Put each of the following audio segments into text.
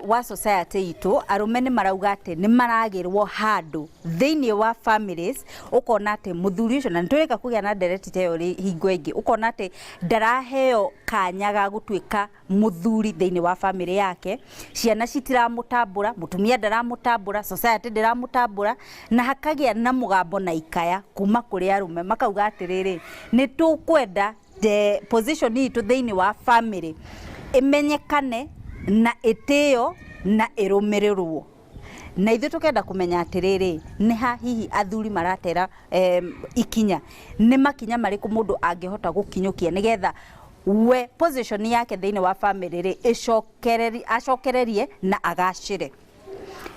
Wa society itũ, arũme nĩ marauga atĩ nĩ maragĩrwo handũ thĩinĩ wa families. Ũkona atĩ mũthuri ũcio, na nĩ tũrĩka kũgĩa na ndereti ta ĩyo hingo ĩngĩ, ũkona atĩ ndaraheo kanya ga gũtuĩka mũthuri thĩinĩ wa famĩlĩ yake. Ciana citiramũtambũra, mũtumia ndaramũtambũra, society ndĩramũtambũra, na hakagĩa na mũgambo na ikaya kuma kũrĩ arũme, makauga atĩrĩrĩ, nĩ tũkwenda the position itũ thĩinĩ wa famĩlĩ ĩmenyekane na ĩtĩo na ĩrũmĩrĩrwo. Na ithuĩ tũkenda kũmenya atĩrĩrĩ, nĩ ha hihi athuri maratera ikinya? Nĩ makinya marĩkũ mũndũ angĩhota gũkinyũkia nĩgetha we position yake thĩinĩ wa famĩlĩ rĩ ĩcokereri acokererie na agacĩre?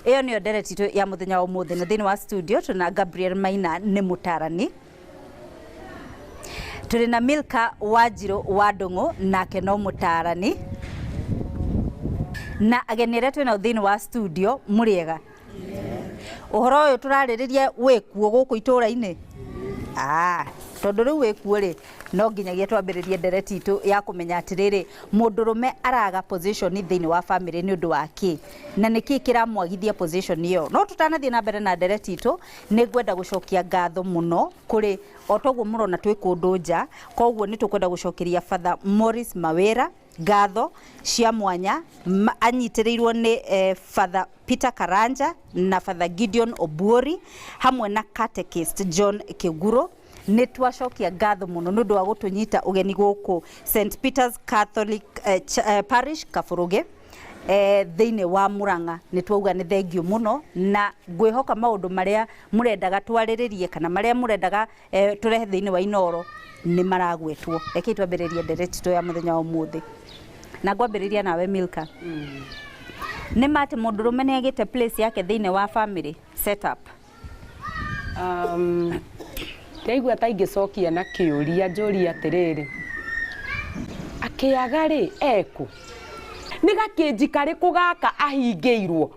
Ĩyo nĩyo ndereti itũ ya mũthenya wa ũmũthĩ. Na thĩinĩ wa studio tũna Gabriel Maina, nĩ mũtarani. Tũrĩ na Milka Wanjirũ wa Ndũng'ũ, nake no mũtarani. Na ageni arĩa twĩnao thĩinĩ wa studio, mũrĩega? Ũhoro ũyũ tũrarĩrĩria wĩkuo gũkũ itũũra-inĩ? Ah, tondũ rĩu wĩkuo rĩ, no nginyagia twambĩrĩrie ndereti itũ ya kũmenya atĩrĩrĩ, mũndũrũme araga position thĩinĩ wa famĩlĩ nĩ ũndũ wa kĩ, na nĩ kĩ kĩramwagithia position ĩyo. No tũtanathiĩ na mbere na ndereti itũ, nĩ ngwenda gũcokia ngatho mũno kũrĩ o toguo mũrona twĩ kũndũ nja. Koguo nĩ tũkwenda gũcokeria Father Morris Mawĩra ngatho cia mwanya, anyitĩrĩirwo nĩ Father Peter Karanja na Father Gideon Obuori hamwe na Catechist John Kĩguro. Nĩ twacokia ngatho mũno nĩ ũndũ wa gũtũnyita ũgeni gũkũ St Peter's Catholic Parish Kabũrũgĩ, thĩinĩ wa Murang'a. Nĩ twauga nĩ thengiũ mũno, na ngwĩhoka maũndũ marĩa mũrendaga twarĩrĩrie kana marĩa mũrendaga tũrehe thĩinĩ wa Inoro nĩ maragwetwo. Rekei twambĩrĩrie ndereti itũ ya mũthenya wa ũmũthĩ, na ngwambĩrĩria nawe Milka. Nĩ ma atĩ mũndũrũme nĩ agĩte place yake thĩinĩ wa family setup? Ndaigua ta ingĩcokia na kĩũria, njũrie atĩrĩrĩ, akĩaga rĩ, ekũ? Nĩ gakĩnji karĩkũ gaka ahingĩirwo?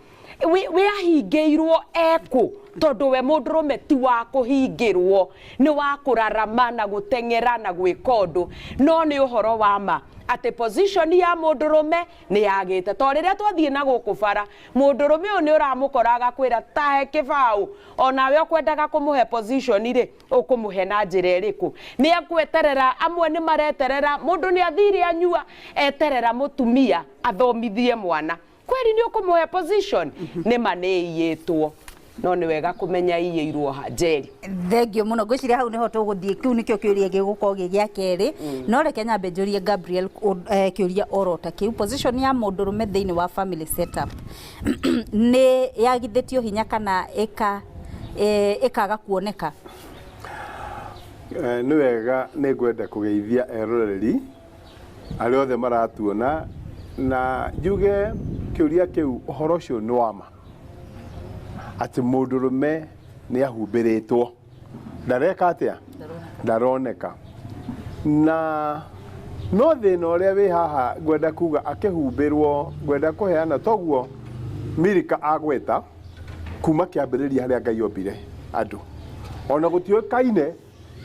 Wĩ ahingĩirwo ekũ? Tondũ we mũndũrũme ti wa kũhingĩrwo, nĩ wa kũrarama na gũteng'era na gwĩka ũndũ. No nĩ ũhoro wa ma atĩ position ya mũndũrũme nĩ yagĩte. To rĩrĩa twathiĩ na gũkũ bara, mũndũrũme ũyũ nĩ ũramũkora agakwĩra tahe kĩbaũ. Onawe ũkwendaga kũmũhe position rĩ, ũkũmũhe na njĩra ĩrĩkũ? Nĩ ekweterera, amwe nĩ mareterera, mũndũ nĩ athire anyua, eterera mũtumia athomithie mwana. Kweri nĩ ũkũmũhe position? Nĩ ma nĩ iyĩtwo, no nĩ wega kũmenya iyĩirwo ha. Njeri. Thengio mũno. Ngwĩciria hau nĩho tũgũthiĩ. Kĩu nĩkĩo kĩũria gĩgũkorwo gĩ gĩa kerĩ, no reke nyambe njũrie Gabriel kĩũria oro ta kĩu. Position ya mũndũrũme thĩinĩ wa family setup nĩ yagithĩtio hinya kana ĩkaga kuoneka? Nĩ wega, nĩ ngwenda kũgeithia eroreri arĩa othe maratuona, na njuge kĩũria kĩu, ũhoro ũcio nĩ wa ma atĩ mũndũrũme nĩ ahumbĩrĩtwo, ndareka atĩa, ndaroneka. Na no thĩna ũrĩa wĩ haha, ngwenda kuga akĩhumbĩrwo, ngwenda kũheana toguo Milika agweta kuma kĩambĩrĩria harĩa Ngai ombire andũ, ona gũtiũĩkaine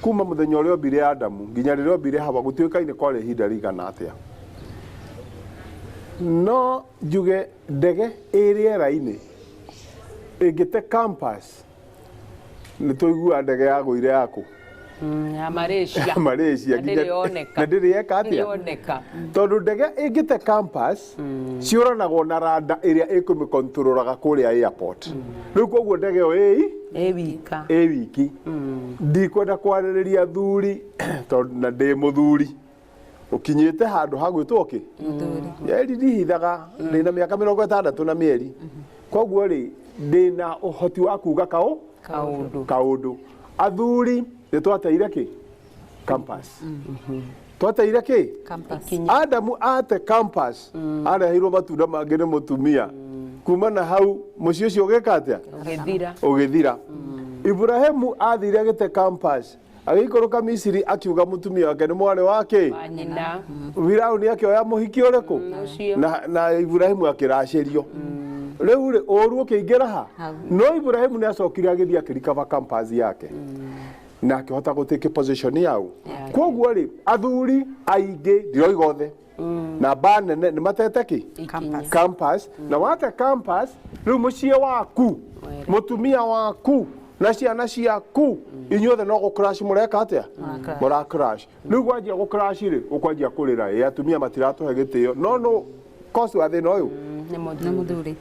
kuma mũthenya ũrĩa ombire Adamu nginya rĩrĩa ombire Hawa, gũtiũĩkaine kwarĩ ihinda rĩigana atĩa. No njuge ndege ĩ rĩera-inĩ ĩngĩte compass, nĩ tũiguaga ndege yagũire yakũ? Ya Malaysia. Malaysia. Na ndĩrĩ yoneka. Na ndĩrĩ yeka atĩa? Ndĩrĩ yoneka. Tondũ ndege ĩngĩte compass, ciũranagwo na rada ĩrĩa ĩkũmĩkontrolaga kũrĩa airport. Rĩu koguo ndege ĩyo ĩ ĩ wika. Ĩ wiki. Ndikwenda kwarĩrĩria athuri, tondũ na ndĩ mũthuri ũkinyĩte handũ ha gwĩtwo kĩ eri, ndihithaga ndĩna mĩaka 60 na mĩeri. Koguo rĩ, ndĩna ũhoti wa kuga kaũ kaũndũ. Kaũndũ. Athuri nĩ twateire kĩ compass, twateire kĩ? Compass. Adamu ate compass, areheirwo matunda mangĩ nĩ mũtumia. Kuma na hau mũciĩ ũcio ũgĩka atĩa? Ũgĩthira. Ũgĩthira. Ibrahimu athire agĩte compass, agĩikũrũka Misiri, akiuga mũtumia wake nĩ mwarĩ wake wa nyina. Firauni akĩoya mũhiki ũrĩkũ? Ũcio. Na Ibrahimu akĩracĩrio. Rĩu rĩ, ũru ũkĩingĩra ha? Hau. No Ibrahimu nĩ acokire agĩthiĩ akĩrikaba compass yake na akĩhota gũtĩke position yau. Yake. Koguo rĩ, athuri aingĩ, ndiroiga othe. Na mbaa nene nĩ matete kĩ? Campus. Campus. Na wate campus rĩu mũciĩ waku, mũtumia waku na ciana ciaku, inyuothe no gũ crash. Mũreka atĩa? Mũra-crash. Mũra crash. Rĩu gwanjia gũ crash rĩ, ũkwanjia kũrĩra, ĩ atumia matiratũhe gĩtĩo, no cause wa thĩna ũyũ. Nĩ Nĩ mũthuri. Mũthuri,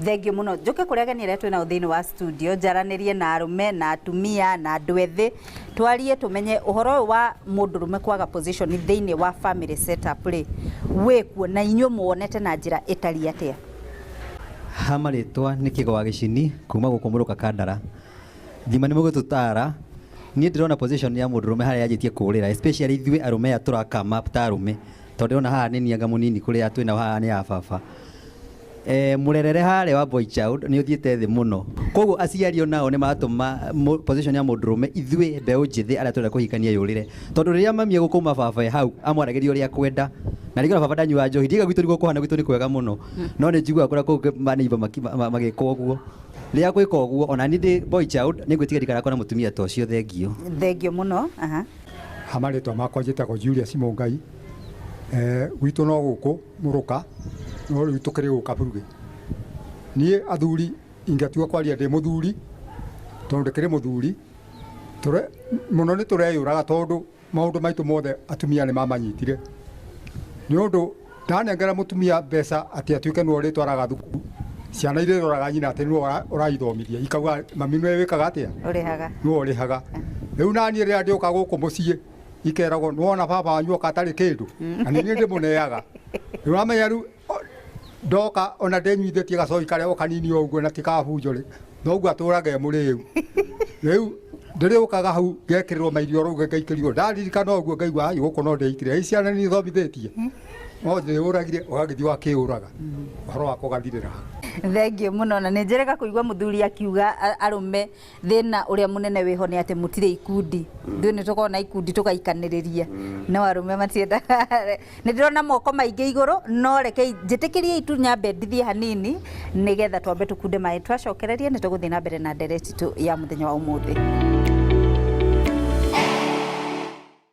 thengio mũno. Njũke kũrĩa ageni arĩa twĩnao thĩinĩ wa studio, njaranĩrie na arũme na atumia na andũ ethĩ, twarie tũmenye ũhoro ũyũ wa mũndũrũme kwaga position thĩinĩ wa family setup rĩ, wĩkuo na inyuĩ muonete na njĩra ĩtariĩ atĩa? Ha marĩtwa nĩ Kĩgo wa Gĩcini kuma gũkũ Mũrũka Kandara. Thima nĩ mũgũtũtara. Niĩ ndĩrona position ya mũndũrũme harĩa yanjĩtie kũrĩra, especially ithuĩ arũme aya tũrakama ta arũme, tondũ ndĩrona haha nĩ nianga mũnini kũrĩa twĩnao haha nĩ a baba. Mũrerere harĩa wa boy child nĩ ũthiĩte thĩ mũno, koguo aciari onao nĩ maratũma position ya mũndũrũme, ithuĩ mbeũ njĩthĩ arĩa tũrenda kũhikania, yũrĩre, tondũ rĩrĩa mami egũkũma baba e hau amwaragĩria ũrĩa akwenda, na rĩngĩ ona baba ndanyuaga njohi. Ndiga gwitũ nĩguo kũhana, gwitũ nĩ kwega mũno, no nĩ njiguaga kũrĩa kũngĩ maneiba magĩka ũguo. Rĩrĩa gwĩka ũguo, ona niĩ ndĩ boy child, nĩ ngwĩtiga ndikanakorwo na mũtumia ta ũcio. Thengio. Thengio mũno, aha. Ha marĩtwa makwa njĩtagwo Julius Mũngai. Gwitũ no gũkũ Mũrũka, no rĩu tũkĩrĩ gũkũ Kaburuge. Niĩ athuri ingĩatua kwaria ndĩ mũthuri, tondũ ndĩkĩrĩ mũthuri mũno, nĩ tũreyũraga tondũ maũndũ maitũ mothe atumia nĩ mamanyitire, nĩ ũndũ ndanengera mũtumia mbeca atĩ atuĩke nĩwe ũrĩtwaraga thukuru ciana, irĩroraga nyina atĩ nĩwe ũraithomithia, ikauga mami nĩwe wĩkaga atĩa? Ũrĩhaga. Nĩwe ũrĩhaga. Rĩu naniĩ rĩrĩa ndĩũka gũkũ mũciĩ ikeragwo, nĩwona baba wanyu oka atarĩ kĩndũ, na nĩ niĩ ndĩmũneaga. Rĩu wamenya rĩu ndoka ona ndĩnyuithĩtie gacoi karĩa o kanini o ũguo na ti kabunjo rĩ, noguo atũraga e mũrĩu. Rĩu ndĩrĩũkaga hau ngekĩrĩrwo mairio rũu, ngaikĩrio. Ndaririkana ũguo ngaigua, "Ai, gũkũ no ndĩitire ĩ ciana nĩ ithomithĩtie, no ndĩũragire." Ũgagĩthiĩ ũgakĩũraga, ũhoro wakwa ũgathirĩra hau. Thengio mũno, na nĩ njĩrĩga kũigua mũthuri akiuga arũme thĩna ũrĩa mũnene wĩho nĩ atĩ mũtirĩ ikundi. Ithuĩ nĩ tũkoragwo na ikundi tũgaikanĩrĩria, no arũme matiendaga. Nĩ ndĩrona moko maingĩ igũrũ, no reke njĩtĩkĩrie itu nyambe ndithie hanini nĩgetha twambe tũkunde maĩ. Twacokereria nĩ tũgũthiĩ na mbere na ndereti itũ ya mũthenya wa ũmũthĩ.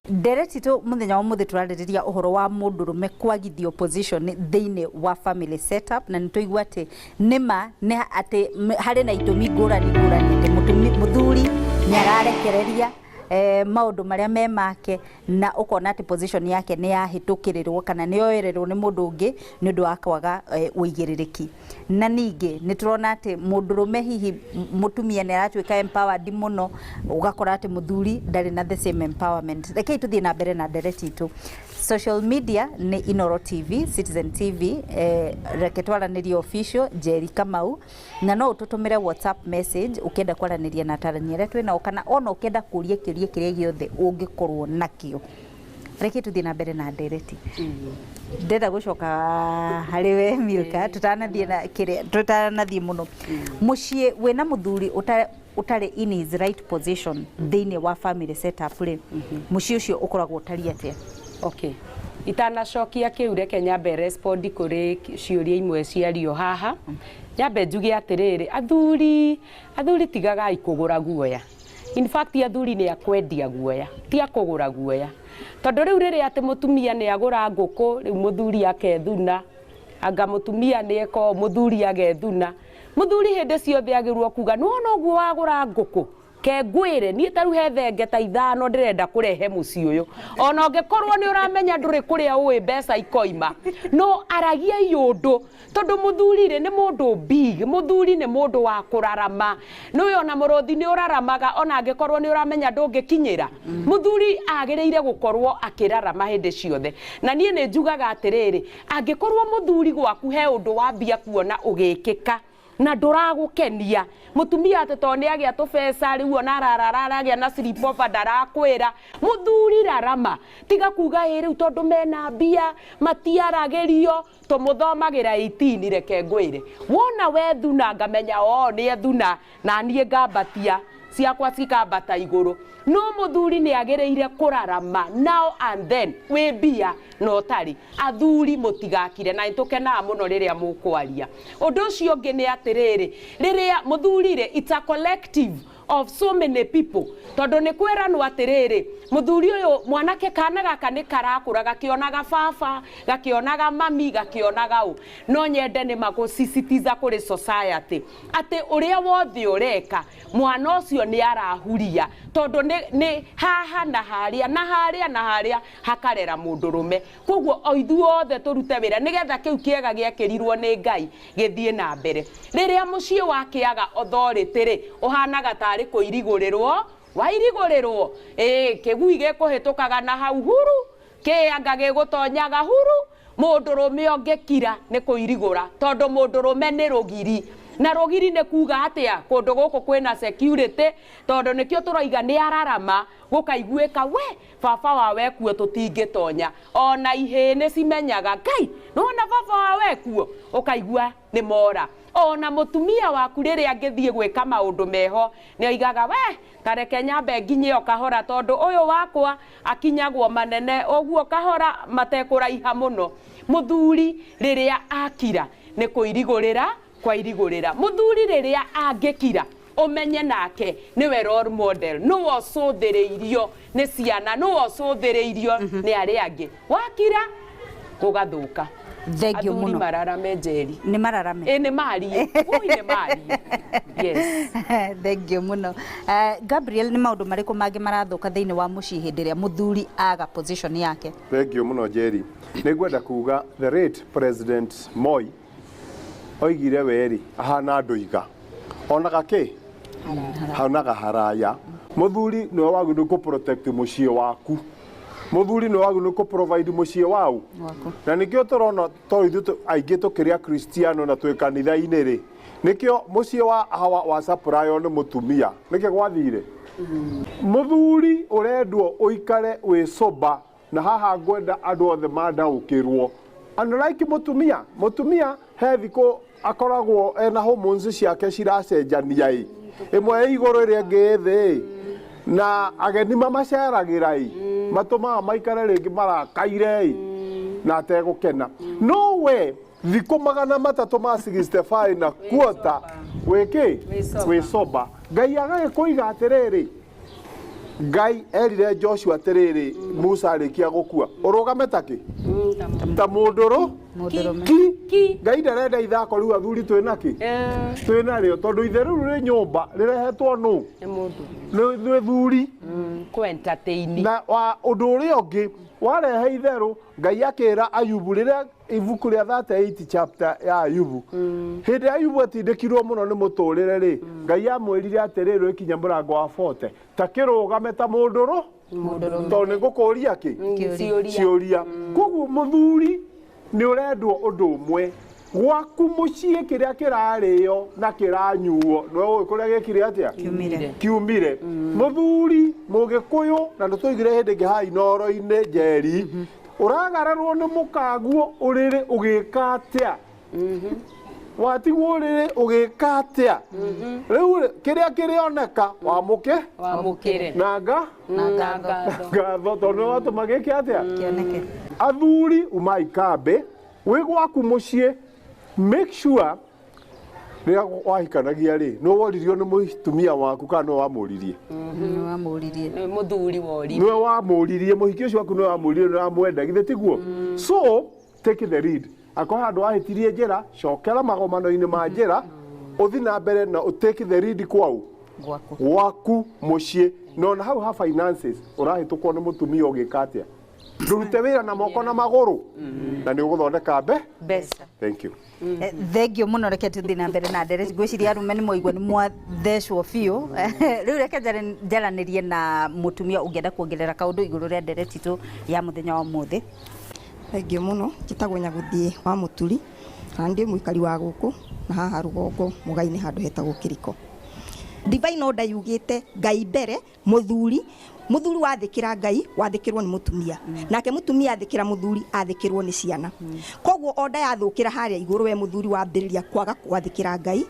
Ndereti itũ mũthenya wa ũmũthĩ tũrarĩrĩria ũhoro wa mũndũrũme kwagithio position thĩinĩ wa family setup, na nĩ tũigua atĩ nĩma nĩ atĩ harĩ na itũmi ngũrani ngũrani atĩ mũthuri nĩ ararekereria maũndũ marĩa me make, na ũkona atĩ position yake nĩ yahĩtũkĩrĩrwo kana nĩ yoererwo nĩ mũndũ ũngĩ nĩ ũndũ wa kwaga ũigĩrĩrĩki. Na ningĩ nĩ tũrona atĩ mũndũrũme hihi mũtumia nĩ aratuĩka empowered mũno, ũgakora atĩ mũthuri ndarĩ na the same empowerment. Rekei tũthiĩ na mbere na ndereti itũ. Social media nĩ Inoro TV, Citizen TV, Reke Twaranĩrie Official, Njeri Kamau, na no ũtũtũmĩre WhatsApp message ũkĩenda kwaranĩria na atarani arĩa twĩnao kana ona ũkĩenda kũria kĩũria kĩrĩa gĩothe ũngĩkorwo nakĩo. Reke tũthiĩ na mbere na ndereti. Ndĩrenda gũcoka harĩ we Milka, tũtanathiĩ na kĩrĩa, tũtanathiĩ mũno. Mũciĩ wĩna mũthuri ũtarĩ in his right position thĩinĩ wa family setup rĩ, mũciĩ ũcio ũkoragwo ũtariĩ atĩa? Okay, itanacokia kĩu, reke nyambe respond kũrĩ ciũria imwe ciario haha. Nyambe njuge atĩrĩrĩ, athuri, athuri, tigagai kũgũra guoya. In fact, athuri nĩ akwendia guoya, ti akũgũra guoya, tondũ rĩu rĩrĩa atĩ mũtumia nĩ agũra ngũkũ, rĩu mũthuri akethuna, anga mũtumia nĩ eka ũũ, mũthuri agethuna. Mũthuri hĩndĩ ciothe agĩrwo kuga, nĩwona ũguo wagũra ngũkũ, ke ngwĩre niĩ ta rĩu he thenge ta 5 ndĩrenda kũrehe mũciĩ ũyũ. Ona ũngĩkorwo nĩ ũramenya ndũrĩ kũrĩa ũĩ mbeca ikoima, no aragia iũndũ, tondũ mũthuri rĩ nĩ mũndũ big. Mũthuri nĩ mũndũ wa kũrarama. Nĩũĩ ona mũrũthi nĩ ũraramaga, ona angĩkorwo nĩ ũramenya ndũngĩkinyĩra. Mũthuri agĩrĩire gũkorwo akĩrarama hĩndĩ ciothe. Na niĩ nĩ njugaga atĩrĩrĩ, angĩkorwo mũthuri gwaku he ũndũ wambia kuona ũgĩkĩka na ndũragũkenia, mũtumia atĩ tondũ nĩ agĩa tũbeca rĩu ona ararara aragĩa na sleepover ndarakwĩra, mũthuri rarama, tiga kuga ĩ rĩu tondũ mena mbia matiaragĩrio. Tũmũthomagĩra 18. Reke ngwĩre, wona wethuna ngamenya o nĩ ethuna, na niĩ ngambatia ciakwa cikambata igũrũ. No mũthuri nĩ agĩrĩire kũrarama now and then, wĩ mbia na ũtarĩ. Athuri, mũtigakire, na nĩtũkenaga mũno rĩrĩa mũkwaria. Ũndũ ũcio ũngĩ nĩ atĩrĩrĩ, rĩrĩa mũthuri rĩ, it's a collective. of so many people tondũ nĩ kwĩranwo atĩrĩrĩ mũthuri ũyũ mwanake kana gaka nĩ karakũra gakĩonaga baba gakĩonaga mami gakĩonaga ũ no nyende nĩ magũsisitiza kũrĩ society atĩ ũrĩa wothe ũreka mwana ũcio nĩ arahuria tondũ nĩ haha na harĩa na harĩa na harĩa hakarera mũndũrũme koguo o ithuothe tũrute wĩra nĩgetha kĩu kĩega gĩekĩrirwo nĩ Ngai gĩthiĩ na mbere rĩrĩa mũciĩ wakĩaga authority rĩ ũhanaga tarĩ kũirigũrĩrwo wairigũrĩrwo ĩĩ kĩgui gĩkũhĩtũkaga na hau huru kĩanga gĩgũtonyaga huru mũndũrũme ũngĩkira nĩ kũirigũra tondũ mũndũrũme nĩ rũgiri na rũgiri nĩ kuga atĩa kũndũ gũkũ kwĩna security tondũ nĩkĩo tũroiga nĩ ararama gũkaiguĩka we baba wa wekuo tũtingĩtonya ona ihĩĩ nĩ cimenyaga Ngai nĩwona baba wa wekuo ũkaigua nĩ mora ona mũtumia waku rĩrĩa angĩthiĩ gwĩka maũndũ meho nĩ oigaga we tareke nyambe nginye o kahora tondũ ũyũ wakwa akinyagwo manene ũguo kahora matekũraiha mũno mũthuri rĩrĩa akira nĩ kũirigũrĩra kwairigũrĩra mũthuri rĩrĩa angĩkira ũmenye nake nĩwe role model nĩwe ũcũthĩrĩirio nĩ ciana nĩwe ũcũthĩrĩirio nĩ arĩa angĩ wakira gũgathũka Thank you athuri mũno. mararame njeri Nĩ mararame. ĩ nĩ marie ui nĩ marie yes Thank you mũno. Gabriel, nĩ maũndũ marĩkũ mangĩ marathũka thĩinĩ wa mũciĩ hĩndĩ ĩrĩa mũthuri aga position yake? Thank you mũno Jerry. Nĩ ngwenda kuga the late President Moi oigire weri ahana ndũiga onaga kĩ onaga haraya mũthuri nĩwe wagĩrĩirwo kũ protect mũciĩ waku mũthuri nĩwe wagĩrĩirwo kũ provide mũciĩ wau Waku. na nĩkĩo tũrona tondũ ithuĩ aingĩ tũkĩrĩ akristiano na twĩ kanitha-inĩ rĩ nĩkĩo mũciĩ wa hawa wa supplywo nĩ mũtumia nĩkĩ gwathire mũthuri ũrendwo ũikare wĩ sober na haha ngwenda andũ othe mandaũkĩrwo unlike mũtumia mũtumia he thikũ akoragwo ena hormones ciake ciracenjania ĩ ĩmwe ĩ igũrũ ĩrĩa ĩngĩ ĩ thĩ ĩ na ageni mamaceragĩra ĩ matũmaga maikare rĩngĩ marakaire ĩ na ategũkena no we thikũ 300 ma 65 na kuota wĩkĩ wĩ sober Ngai agagĩkũiga atĩrĩrĩ Ngai erire Joshua atĩrĩrĩ Musa arĩkia gũkua ũrũgame takĩ ta mũndũrũ Mũndũrũme. ki Ki. Ngai ndarenda ithako rĩu athuri twĩna kĩ twĩna rĩo tondũ ithe rĩu rĩ nyũmba rĩrehetwo nũ nĩ mũndũ nĩ thuri kũ entertain na wa ũndũ ũrĩa ũngĩ warehe itherũ Ngai akĩra Ayubu rĩrĩa ibuku rĩa 38 chapter ya Ayubu hĩndĩ ya Ayubu atindĩkirwo mũno nĩ mũtũrĩre rĩ Ngai amwĩrire atĩrĩrĩ ũkinya mũrango wa 40 ta kĩrũgame ta mũndũrũ tondũ nĩ ngũkũria kĩ ciũria ciũria koguo mũthuri nĩ ũrendwo ũndũ ũmwe gwaku mũciĩ kĩrĩa kĩrarĩo na kĩranyuo nĩwe ũĩ kũrĩa gĩkire atĩa Kiumire. kiumire mũthuri mũgĩkũyũ na nĩ twaigire hĩndĩ ĩngĩ haha inoro-inĩ njeri ũragararwo nĩ mũkaguo ũrĩrĩ ũgĩka atĩa watigwo ũrĩrĩ ũgĩka atĩa rĩu rĩ, kĩrĩa kĩrĩoneka wamũke wamũkĩre na nga na ngatho ngatho tondũ nĩ watũma gĩke atĩa Kĩoneke. athuri umai kambĩ wĩ gwaku mũciĩ make sure rĩrĩa wahikanagia rĩ nĩ woririo nĩ mũtumia waku kana nĩwe wamũririe Nĩ wamũririe. nĩ mũthuri woririe nĩwe wamũririe mũhiki ũcio waku nĩwe wamũririe nĩwe wamwenda githĩ tiguo so take the lead akorwo handũ wahĩtirie njĩra cokera magomano-inĩ ma njĩra ũthi na mbere na take the lead kwau Gwaku. gwaku mũciĩ na ona hau ha finances ũrahĩtũkwo nĩ mũtumia ũgĩka atĩa ndũrute wĩra na moko na magũrũ na nĩ ũgũthondeka mbe Mbeca. thank you Thank you mũno reke tũthiĩ na mbere na ndereti ngwĩciria arũme nĩ mwaigua nĩ mwathecwo biũ rĩu reke njaranĩrie na mũtumia ũngĩenda kuongerera kaũndũ igũrũ rĩa ndereti itũ ya mũthenya wa ũmũthĩ Thengiũ mũno njĩtagwo Nyagũthiĩ wa Mũturi na ndĩ mũikari wa gũkũ na haha rũgongo Mũgai-inĩ handũ hetagwo Kĩriko. Divine order yugĩte Ngai mbere mũthuri mũthuri wathĩkĩra Ngai wathĩkĩrwo nĩ mũtumia nake mũtumia athĩkĩra mũthuri athĩkĩrwo nĩ ciana koguo order yathũkĩra harĩa igũrũ we mũthuri wambĩrĩria kwaga gwathĩkĩra Ngai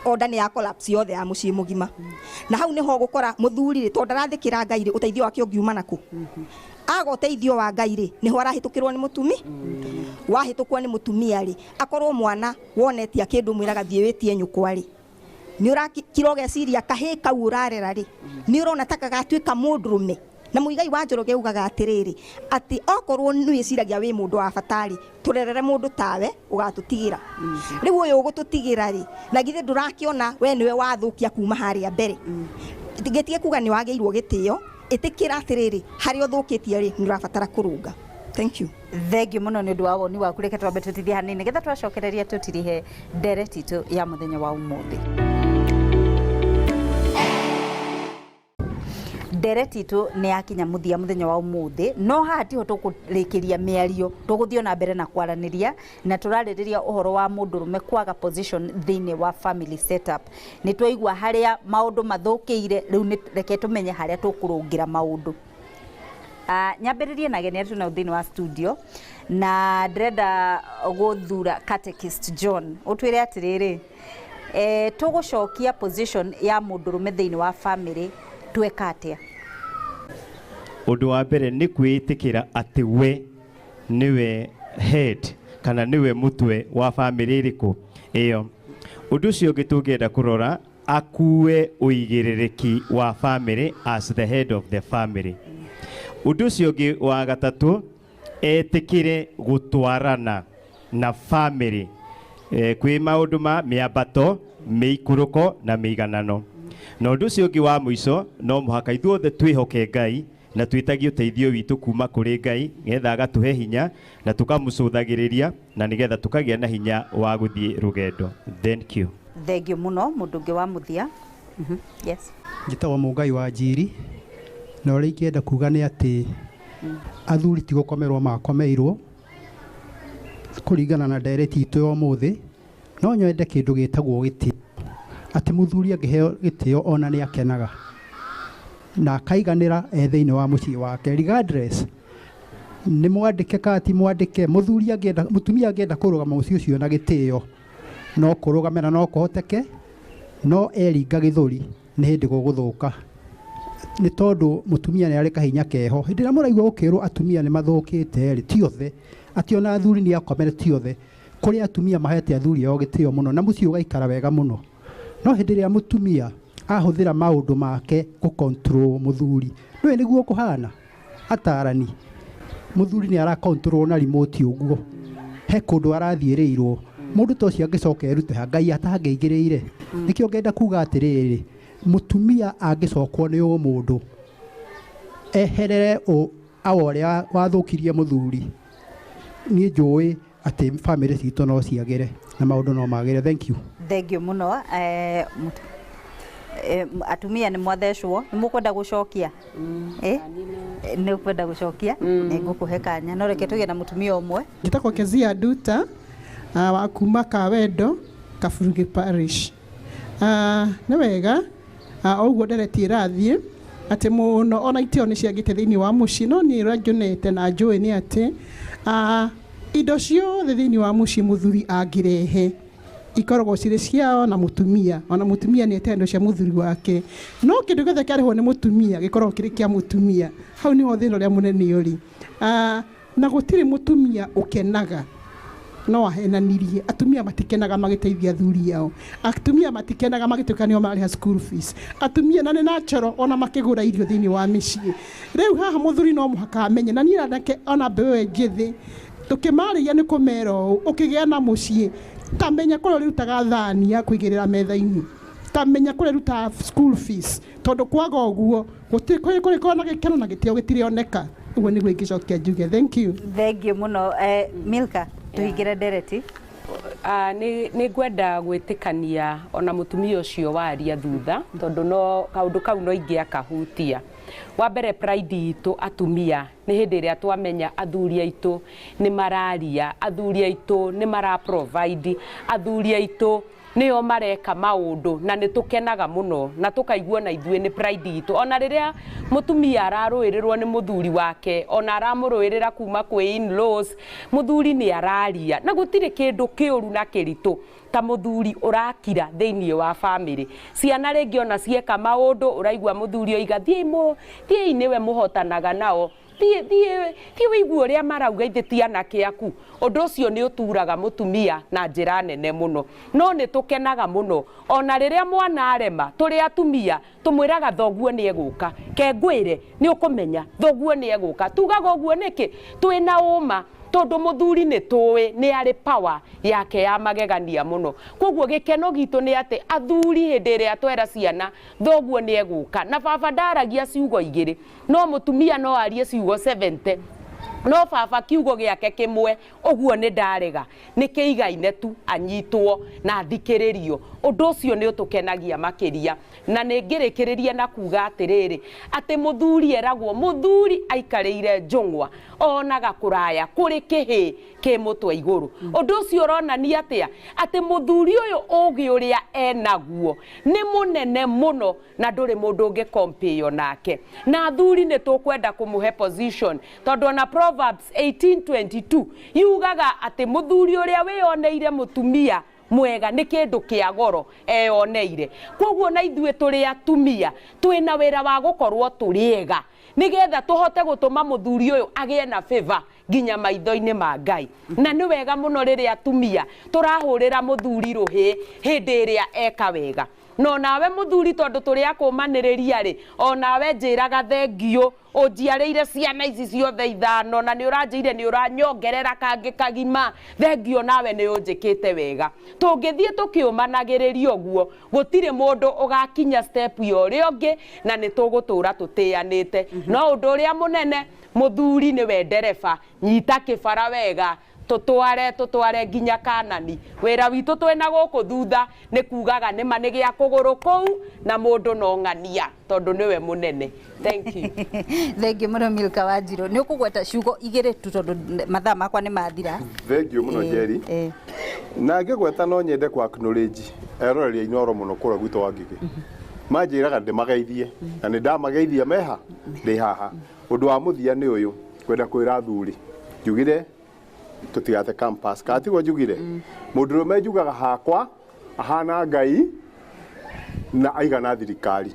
order nĩ ya collapse yothe ya mũciĩ mũgima na hau nĩho ũgũkora mũthuri rĩ tondũ ndarathĩkĩra Ngai rĩ ũteithio wake ũngiuma nakũ aga ũteithio wa Ngai rĩ nĩho arahĩtũkĩrwo nĩ mũtumi wahĩtũkwo nĩ mũtumia rĩ akorwo mwana wonetia kĩndũ mwĩraga thiĩ wĩtie nyũkwa rĩ Nĩ ũrakira ũgeciria kahĩĩ kau ũrarera rĩ, nĩ ũrona ta gagatuĩka mũndũrũme. Na Mũigai wa Njoroge augaga atĩrĩrĩ, atĩ okorwo nĩ wĩciragia wĩ mũndũ wa bata rĩ, tũrerere mũndũ tawe ũgatũtigĩra. Rĩu ũyũ ũgũtũtigĩra rĩ, na githĩ ndũrakĩona we nĩwe wathũkia kuma harĩa mbere. Gĩtige kuga nĩ wagĩirwo gĩtĩo, ĩtĩkĩra atĩrĩrĩ, harĩa ũthũkĩtie rĩ, nĩ ũrabatara kũrũnga. Thank you. Thengiũ mũno nĩ ũndũ wa woni waku. Reke twambe tũtithie hanini nĩgetha twacokereria tũtirihe ndereti itũ ya mũthenya wa ũmũthĩ. Ndereti itũ nĩ yakinya mũthia mũthenya wa ũmũthĩ, no haha tiho tũkũrĩkĩria mĩario, tũgũthiĩ ona mbere na kwaranĩria, na tũrarĩrĩria ũhoro wa mũndũrũme kwaga position thĩinĩ wa family setup. Nĩ twaigua harĩa maũndũ mathũkĩire, rĩu nĩ reke tũmenye harĩa tũkũrũngĩra maũndũ. Nyambĩrĩrie na ageni arĩa twĩnao thĩinĩ wa studio, na ndĩrenda gũthura Catechist John, ũtwĩre atĩrĩrĩ, tũgũcokia position ya mũndũrũme thĩinĩ wa family tweka atĩa? Ũndũ wa mbere nĩ kwĩĩtĩkĩra atĩ we nĩwe head kana nĩwe mũtwe wa family ĩrĩkũ ĩyo. Ũndũ ũcio ũngĩ tũngĩenda kũrora, akue ũigĩrĩrĩki wa family as the head of the family. Ũndũ ũcio ũngĩ wa gatatũ, etĩkĩre gũtwarana na family kwĩ maũndũ ma mĩambato, mĩikũrũko na mĩiganano. Na ũndũ ũcio ũngĩ wa mũico, no mũhaka ithuothe twĩhoke Ngai na twĩtagie ũteithio witũ kuma kũrĩ Ngai, nĩgetha agatũhe hinya na tũkamũcũthagĩrĩria, na nĩgetha tũkagĩa na hinya wa gũthiĩ rũgendo. Thank you. Thengiũ mũno. Mũndũ ũngĩ wa mũthia? Yes. Njĩtagwo Mũngai wa Njiri, na ũrĩa ingĩenda kuga nĩ atĩ athuri ti gũkomerwo makomeirwo kũringana na ndereti itũ ya ũmũthĩ. No nyende kĩndũ gĩtagwo gĩtĩo, atĩ mũthuri angĩheo gĩtĩo ona nĩ akenaga na akaiganĩra e thĩinĩ wa mũciĩ wake, regardless nĩ mwandĩke kana ti mwandĩke. Mũthuri angĩenda, mũtumia angĩenda kũrũgama mũciĩ ũcio na gĩtĩo, no kũrũgame na no kũhoteke, no eringa gĩthũri nĩ hĩndĩ gũgũthũka, nĩ tondũ mũtumia nĩ arĩ kahinya keho. Hĩndĩ ĩrĩa mũraigua gũkĩrwo atumia nĩ mathũkĩte rĩ, ti othe, atĩ ona athuri nĩ akomere, ti othe. Kũrĩ atumia mahete athuri ao gĩtĩo mũno na mũciĩ ũgaikara wega mũno. No hĩndĩ ĩrĩa mũtumia ahũthĩra maũndũ make gũ control mũthuri, nĩũĩ nĩguo kũhana atarani mũthuri nĩ ara control na remote ũguo, he kũndũ arathiĩrĩirwo. Mũndũ ta ũcio angĩcoka erute ha Ngai atangĩingĩrĩire? Nĩkĩo ngenda kuga atĩrĩrĩ, mũtumia angĩcokwo nĩ ũmũndũ, eherere awa ũrĩa wathũkirie mũthuri, niĩ njũĩ atĩ famĩlĩ citũ no ciagĩre na maũndũ no magĩre. Thank you. Thengiũ mũno. Atumia nĩ mwathecwo, nĩ mũkwenda gũcokia? Nĩ ũkwenda gũcokia? Nĩ ngũkũhe kanya, no reke tũgĩe na mũtumia ũmwe. Njĩtagwo Kezia Nduta, wa kuma Kawendo, Kaburugi Parish. Nĩ wega, o ũguo ndereti ĩrathiĩ atĩ mũno ona itĩo nĩ ciagĩte thĩinĩ wa mũciĩ, no niĩ ũrĩa nyonete na njũĩ nĩ atĩ indo ciothe thĩinĩ wa mũciĩ mũthuri angĩrehe ikoragwo cirĩ ciao na mũtumia, ona mũtumia nĩ etaga indo cia mũthuri wake, no kĩndũ gĩothe kĩarehwo nĩ mũtumia gĩkoragwo kĩrĩ kĩa mũtumia. Hau nĩho thĩna ũrĩa mũnene ũrĩ. Na gũtirĩ mũtumia ũkenaga, no ahenanirie, atumia matikenaga magĩteithia athuri ao, atumia matikenaga magĩtuĩka nĩo marĩha school fees, atumia na nĩ natural ona makĩgũra irio thĩinĩ wa mĩciĩ. Rĩu haha mũthuri no mũhaka amenye, na niĩ anake ona mbeũ ĩyo njĩthĩ tũkĩmarĩria nĩ kũmera ũũ, ũkĩgĩa na mũciĩ tamenya kũrĩa ũrĩrutaga thani ya kũigĩrĩra metha-inĩ, tamenya kũrĩa ũrutaga school fees, tondũ kwaga ũguo gũtirĩ kũrĩ na gĩkeno na gĩtĩo gĩtirĩoneka. Ũguo nĩguo ingĩcokia njuge. Thank you. Thengiũ mũno. Milka, tũhingĩre ndereti. Nĩ ngwenda gwĩtĩkania ona mũtumia ũcio waria thutha, tondũ no kaũndũ kau no ingĩakahutia. Wa mbere, pride itũ atumia nĩ hĩndĩ ĩrĩa twamenya athuri aitũ nĩ mararia, athuri aitũ nĩ mara provide, athuri aitũ nĩo mareka maũndũ, na nĩ tũkenaga mũno na tũkaigua na ithuĩ nĩ pride itũ. Ona rĩrĩa mũtumia ararũĩrĩrwo nĩ mũthuri wake, ona aramũrũĩrĩra kuma kwĩ in-laws, mũthuri nĩ araria, na gũtirĩ kĩndũ kĩũru na kĩritũ ta mũthuri ũrakira thĩinĩ wa family. Ciana rĩngĩ ona cieka maũndũ, ũraigua mũthuri oiga, thiĩi nĩwe mũhotanaga nao. Thiĩ thiĩ thiĩ wĩigue ũrĩa marauga, ithe ti anake aku. Ũndũ ũcio nĩ ũturaga mũtumia na njĩra nene mũno. No nĩ tũkenaga mũno ona rĩrĩa mwana arema, tũrĩ atumia tũmwĩraga thoguo nĩ egũka, ke ngwĩre nĩ ũkũmenya thoguo nĩ egũka. Tugaga ũguo nĩkĩ? Twĩna ũma tondũ mũthuri nĩ tũĩ nĩ arĩ power yake ya magegania mũno. Koguo gĩkeno gitũ nĩ atĩ athuri hĩndĩ ĩrĩa twera ciana thoguo nĩ egũka, na baba ndaragia ciugo igĩrĩ, no mũtumia no arie ciugo 70, no baba kiugo gĩake kĩmwe ũguo nĩ ndarega nĩ kĩigaine tu anyitwo na athikĩrĩrio. Ũndũ ũcio nĩ ũtũkenagia makĩria. Na nĩ ngĩrĩkĩrĩria na kuga atĩrĩrĩ, atĩ mũthuri eragwo mũthuri aikarĩire njũng'wa onaga kũraya kũrĩ kĩhĩ kĩ mũtwe igũrũ. Ũndũ ũcio ũronania atĩa? Atĩ mũthuri ũyũ ũgĩ ũrĩa enaguo nĩ mũnene mũno na ndũrĩ mũndũ ũngĩ compare nake. Na athuri nĩ tũkwenda kũmũhe position, tondũ ona Proverbs 18:22 yugaga atĩ mũthuri ũrĩa wĩyoneire mũtumia mwega nĩ kĩndũ kĩa goro eyoneire. Koguo na ithuĩ tũrĩ atumia twĩna wĩra wa gũkorwo tũrĩ ega nĩgetha tũhote gũtũma mũthuri ũyũ agĩe na favor nginya maitho-inĩ ma Ngai. Na nĩ wega mũno rĩrĩa atumia tũrahũrĩra mũthuri rũhĩ hĩndĩ ĩrĩa eka wega. No nawe mũthuri, tondũ tũrĩ akũmanĩrĩria rĩ, o nawe njĩraga thengiũ ũnjiarĩire ciana ici ciothe ithano na nĩ ũranjĩire nĩ ũranyongerera kangĩ kagima, thengiũ nawe nĩ ũnjĩkĩte wega. Tũngĩthiĩ tũkĩũmanagĩrĩria ũguo, gũtirĩ mũndũ ũgakinya step ya ũrĩa ũngĩ na nĩ tũgũtũra tũtĩanĩte. No ũndũ ũrĩa mũnene, mũthuri nĩwe ndereba, nyita kĩbara wega, tũtware tũtware nginya Kanani. Wĩra witũ twĩna gũkũ thutha nĩ kugaga nĩma nĩ gĩa kũgũrũ kũu na mũndũ no ng'ania tondũ nĩwe mũnene. Thank you. Thengiũ mũno Milka Wanjirũ. Nĩ ũkũgweta ciugo igĩrĩ tu tondũ mathaa makwa nĩ mathira. Thengiũ mũno Njeri. Na ngĩgweta no nyende ku acknowledge eroreri a Inooro mũno kũrĩa gwitũ wa Ngigĩ. Manjĩraga ndĩmageithie na nĩ ndamageithia meha ndĩ haha. Ũndũ wa mũthia nĩ ũyũ, kwenda kwĩra athuri njugire tũtigate campus kana tiguo njugire mũndũrũme njugaga hakwa ahana Ngai na aigana thirikari.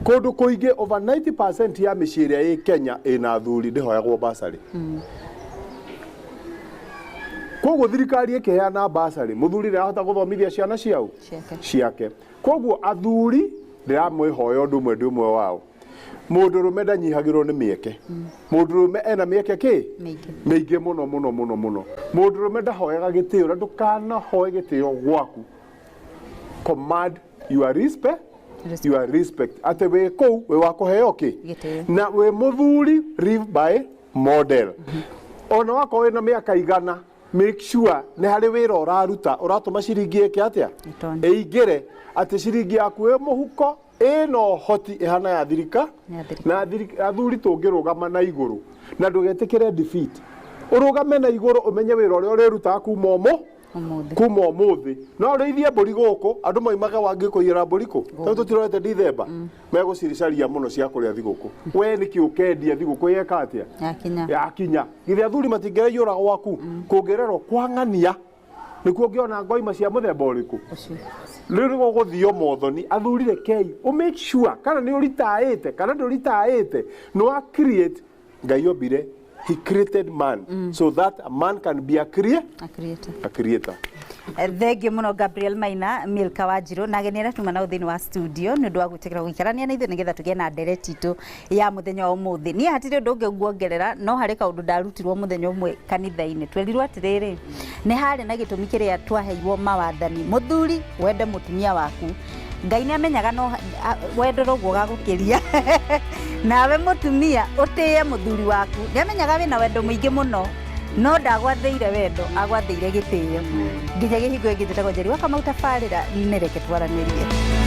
Kũndũ kũingĩ over 90% ya mĩciĩ ĩrĩa ĩ Kenya ĩna athuri ndĩhoyagwo basarĩ. Koguo thirikari ĩkĩheana basarĩ, mũthuri ndarahota gũthomithia ciana ciao ciake. Koguo athuri ndĩramwĩhoya ũndũ ũmwe ndĩ ũmwe wao, mũndũrũme ndanyihagĩrwo nĩ mĩeke. Mũndũrũme ena mĩeke kĩ mĩingĩ mũno mũno mũno mũno. Mũndũrũme ndahoyaga gĩtĩo, na ndũkanahoe gĩtĩo gwaku. Command your respect, your respect, atĩ wĩ kũu wĩ wa kũheo kĩ na wĩ mũthuri, live by model. Ona wakorwo wĩna mĩaka igana, make sure nĩ harĩ wĩra ũraruta ũratũma ciringi ĩke atĩa, ĩingĩre, atĩ ciringi yaku ĩ mũhuko ĩna ũhoti ĩhana ya thirika na athuri. Tũngĩrũgama na igũrũ na ndũgetĩkĩre defeat, ũrũgame na igũrũ, ũmenye wĩra ũrĩa ũrĩrutaga kuma ũmũ kuma ũmũthĩ. No ũrĩithie mbũri gũkũ, andũ moimaga wangĩ kũiyĩra mbũri kũ, tondũ tũtirorete Dithemba megũciricaria mũno cia kũrĩa thigũkũ. We nĩkĩ ũkendia thigũkũ yeka atĩa yakinya? Githĩ athuri matingĩraiyũra gwaku kũngĩrerwo kwa ng'ania nĩkuo ũngĩona ngoima cia mũthemba ũrĩkũ? Rĩu nĩ gũgũthio mothoni. Athuri, rekei ũ make sure kana nĩ ũritaĩte kana ndũritaĩte, nĩ wa create. Ngai ombire, he created man so that a man can be a creator, a creator. Thengiũ mũno Gabriel Maina, Milka Wanjirũ na ageni arĩa tuma nao thĩinĩ wa studio nĩ ũndũ wa gwĩtĩkĩra gũikarania na ithuĩ nĩgetha tũgĩe na ndereti itũ ya mũthenya wa ũmũthĩ. Niĩ hatirĩ ũndũ ũngĩ nguongerera, no harĩ kaũndũ ndarutirwo mũthenya ũmwe kanitha-inĩ. Twerirwo atĩrĩrĩ, nĩ harĩ na gĩtũmi kĩrĩa twaheirwo mawathani, mũthuri wende mũtumia waku. Ngai nĩ amenyaga no wendo noguo ũgagũkĩria. Nawe mũtumia ũtĩe mũthuri waku, nĩ amenyaga wĩna wendo mũingĩ mũno, no ndagwathĩire wendo, agwathĩire gĩtĩo. Nginya gĩhingo gĩngĩ, njĩtagwo Njeri wa Kamau, tabarĩra nĩ Reke Twaranĩrie.